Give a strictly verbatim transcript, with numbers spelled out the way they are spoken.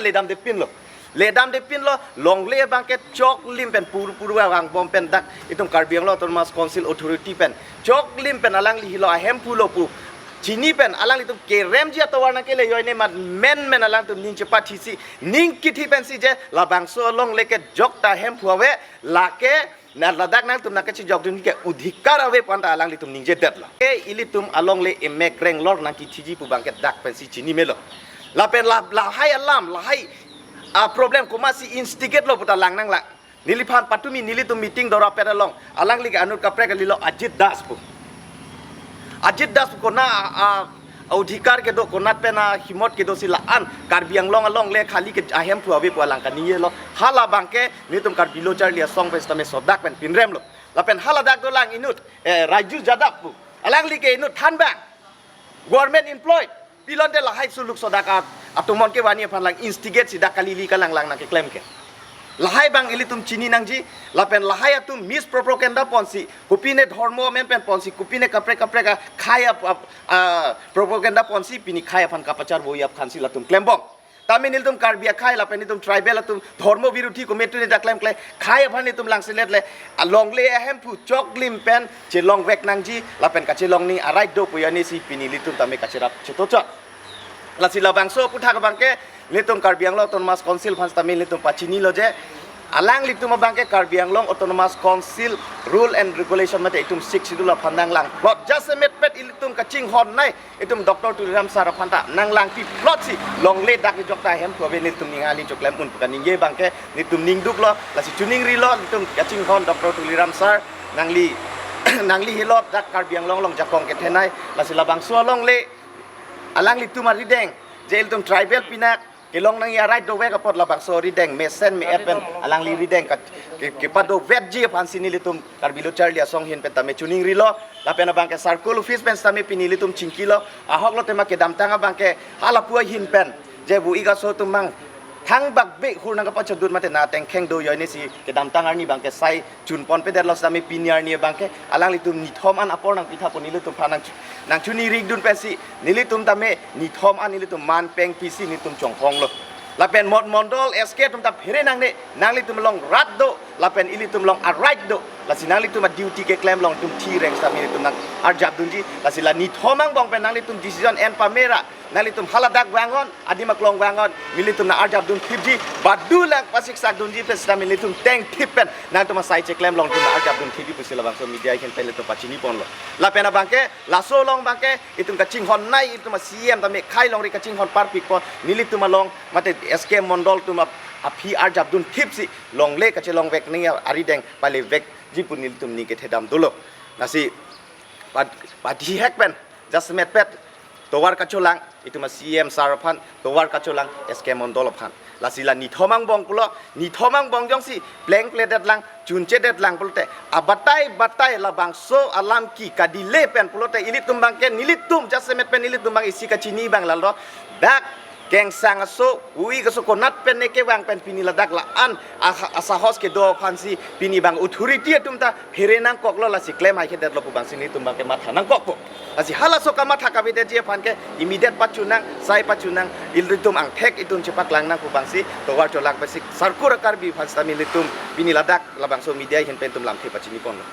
ledamde pinlo. Ledamde pinlo, longle abangke choklim pen pur pur angbong pen dak itum Karbi Anglong Autonomous Council authority pen choklim pen alangli helo ahemphu lo pu chini pen alanglitum keremji atovar nangkele joine mat menmen alangtum ning chepathisi ning kithi pensi je labangso alongle ke jok ta hemphu ave, lake na ladak nangtum nangkachejokdun ke odhikar ave pu anta alanglitum ningjedetlo. Ke ilitum alongle emek renglor nangkithiji pu abangke dak pensi chini melo. Lapen la lahai alam, lahai a problem komatsi instigate lo puta lang nanglang. Neliphan patumi nelitum meeting dora pet along alangli ke anut kaprek kalilo Ajit Das pu. Ajit Das pu kona a, a, a odhikar kedo, konat pen ahimot kedo si la-an Karbi Anglong alongle khali ke ahemphu ave pu alang kaningjelo. Hala abangke nelitum Karbi Lo Charli Asong pen sitame sodak pen pinremlo. Lapen haladak dolang inut, eh, Raju Jadap pu. Alangli ke inut thanbang, government employed. Pilonte lahai suluk sodak atumon kevanji aphan lang instigate si dak kalili kalanglang nangkeklem ke. Lahai abang ilitum chini nangji, lapen lahai atum mispropaganda ponsi, kopine dhormo amen pen ponsi, kopine kaprek kaprek akhai ap, ap, ah, propaganda ponsi, pini khei aphan kapachar voyap khansi latum klembom. Tame nelitum Karbi akhai lapen nelitum tribal atum dhormo birodhi kometu ne dak klemkle, khei aphan nelitum langselet-le, alongle ahemphu choklim pen chelongvek nangji, lapen kachelong ni a right do pu joine si pini nelitum tame kacherap chetochot. Lasi labangso aphuthak abangke nelitum Karbi Anglong Autonomous Council aphan sitame nelitum pachinilo je, alanglitum abangke Karbi Anglong Autonomous Council rule and regulation mate itum Sixth Schedule aphan nanglangplot. Jasemet pet ilitum kachinghon nei, itum Doctor Tuliram sir aphan ta nanglangpiplot si longle dak ejok ta hemphu ave, nelitum ning ali choklem un pu kaningje abangke nelitum ningduklo, lasi chuningrilo, nelitum kachinghon Doctor Tuliram sir, nangli, nangli helo dak Karbi Anglong along jakong kethenei, lasi labangso alongle alanglitum arideng, je ilitum tribal pinak kelong nangji a right dovek apot labangso arideng mesen me-et pen alangli arideng ka, ke, kepadovetji aphansi nelitum Karbi Lo Charli Asong ahin pen tame chuningrilo, lapen abangke circle office pen sitame pini nelitum chingkilo, ahok lo tema kedamtang abangke halapu ahin pen je bu ik aso atum mang thangbak be hur nangkapachadun mate na tengkheng do joine si kedamtang arni abangke sai chunponpedetlo sitame pini arni abangke alanglitum nithom an apor nangpitha pu nelitum aphan nang, nangchunirikdun pensi nelitum tame nithom an nelitum man pengpisi nelitum chonghonglo. Lapen mot mondol S K atum ta phere nangne, nanglitum along rat do, lapen ilitum along a right do. Lasi nanglitum a duty keklem along itum thi reng sitame nelitum nang arjapdunji. Lasi la nithom angbong pen nanglitum decision en pamera, nanglitum haladak vangnon, adim aklong vangnon, nelitum nang arjapdun thipji, badu lang pasiksakdunji pen sitame nelitum tengthip pen nangtum asai cheklem along itum nang arjapdun thipji pusi labangso media ahin pen nelitum pachiniponlo. Lapen abangke laso along abangke itum kachinghon nei, itum a C E M tame khei longri kachinghon parpikpo, nelitum along mate S K mondol atum ap, aphi arjapdun thipsi longle kachelongvek nangji arideng palevekji pu nelitum ning kethedam dolo. Lasi pad, padihek pen jasemet pet tovar kacholang itum a C E M sir aphan, tovar kacholang S K mondol aphan. Lasi la nithom angbong pulo, nithom angbong jongsi plengpledetlang, chunchedetlang pulote, abatai batai labangso alam ke kadile pen pulote, ilitum abangke nelitum jasemet pen nelitum abang isi kachini abang lalo, dak kengsang aso, bu ik aso konat pen ne kevang pen pini ladak la-an a, asahos kedo aphansi pini abang authority atum ta phere nangkoklo, lasi klem haikhedetlo pu abangsi nelitum abangke matha nangkokpo. Lasi halaso kamatha kavedetji aphan ke immediate pachunang, sai pachunang, ilitum angthek itum chepaklang nang pu abangsi tovar cholang pensi Sarkura Karbi aphan sitame nelitum pini ladak labangso media ahin pen itum lamthe pachiniponlo.